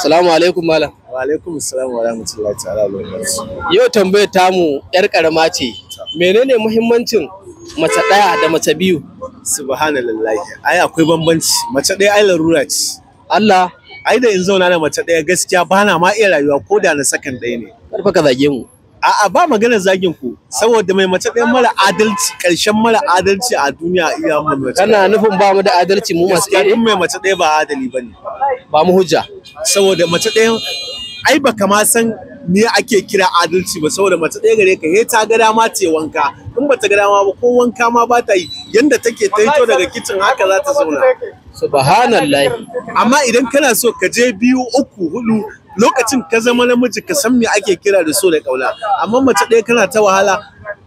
Assalamu alaikum, malam. Wa alaikum assalam wa rahmatullahi ta'ala wa barakatuh. Yau tambayar tamu yar karama ce. Menene muhimmancin mace ɗaya da mace biyu? Subhanallahi. Ai akwai bambanci. Mace ɗaya ai larura ce. Allah. Ai da in zauna da mace ɗaya, gaskiya bana ma iya rayuwa ko da na sakan ɗaya ne. Karfa ka zage mu. A'a, ba magana zagin ku, saboda mai mace ɗaya mara adalci, ƙarshen mara adalci a duniya iya mai mace. Kana nufin ba mu da adalci mu masu Gaskiya ɗaya? duk mai mace ɗaya ba adali bane. Ba mu hujja. Saboda mace ɗaya ai baka ma san me ake kira adalci ba, saboda mace ɗaya gare ka, he ta ga dama ta yi wanka, in bata ga dama ba ko wanka ma ba ta yi. Yanda take ta hito daga kicin haka za ta zauna. Subhanallah. Amma idan kana so ka je biyu, uku, hudu, lokacin ka zama namiji, ka san me ake kira da so da kauna. Amma mace ɗaya kana ta wahala.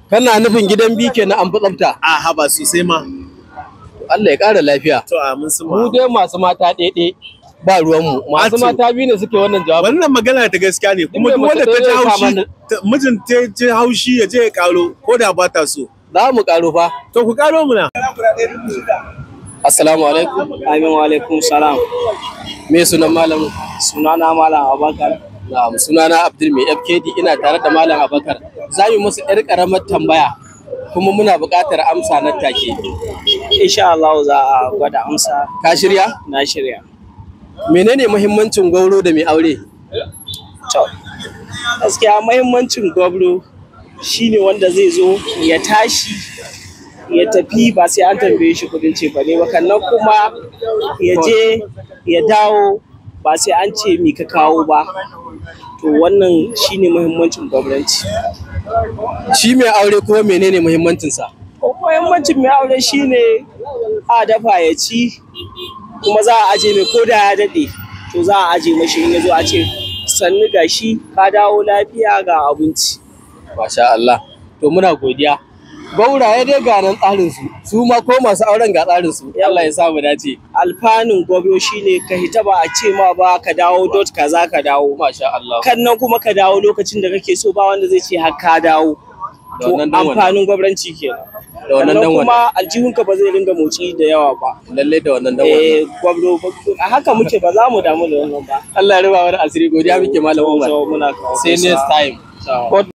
Kana nufin gidan biyu kenan an fi tsafta? A haba, sosai ma. Allah ya ƙara lafiya. To, amin su. Mu dai masu mata ɗaiɗai ba ruwanmu. Masu Ato. mata biyu ne suke wannan jawabin. Wannan magana ta gaskiya ne kuma. Duk Duk mai wanda ta mace ji ɗaya zai haushi kama mijin ta ji haushi ya je ya karo ko da ba ta so. Za mu ƙaro fa. To, ku karo muna. Assalamu alaikum. Amin, wa alaikum salam. Me sunan malamin? Sunana Malam Abubakar. Na'am, sunana Abdul mai FKD, ina tare da Malam Abakar. Za mu musu yar karamar tambaya kuma muna buƙatar amsa nan take. Insha Allah za a gwada amsa. Ka shirya? Na shirya. Menene muhimmancin gwauro da mai aure? To, gaskiya muhimmancin gwabro shine wanda zai zo ya tashi ya tafi ba sai an tambaye shi kudin cefane ba, kannan kuma ya je ya dawo ba sai an ce mi ka kawo ba. To, wannan shine muhimmancin gwabranci. Shi mai aure kuma menene muhimmancinsa? Muhimmancin mai aure shine a dafa ya ci, kuma za a aje mai ko da ya daɗe, to za a aje mashi, in ya zo a ce sannu, gashi ka dawo lafiya, ga abinci. Masha Allah. To, muna godiya. Gauraye dai ga nan tsarin su, su ma ko masu auren ga tsarin su. Allah ya sa mu dace. Alfanun gwabro shine ka hita ba a ce ma ba ka dawo dot kaza ka dawo. Masha Allah. Kan nan kuma ka dawo lokacin da kake so, ba wanda zai ce har ka dawo. Da To, wannan dan wannan. amfanin gwabranci kenan. Da wannan Sannan dan wannan. kuma aljihunka ba zai ringa motsi da yawa ba. Lalle, da wannan dan wannan. Eh, gwabro a haka muke, ba za mu damu da wannan ba. Allah ya ruba mana asiri. Godiya muke, Malam Umar. So, muna kawo Sai next time. So.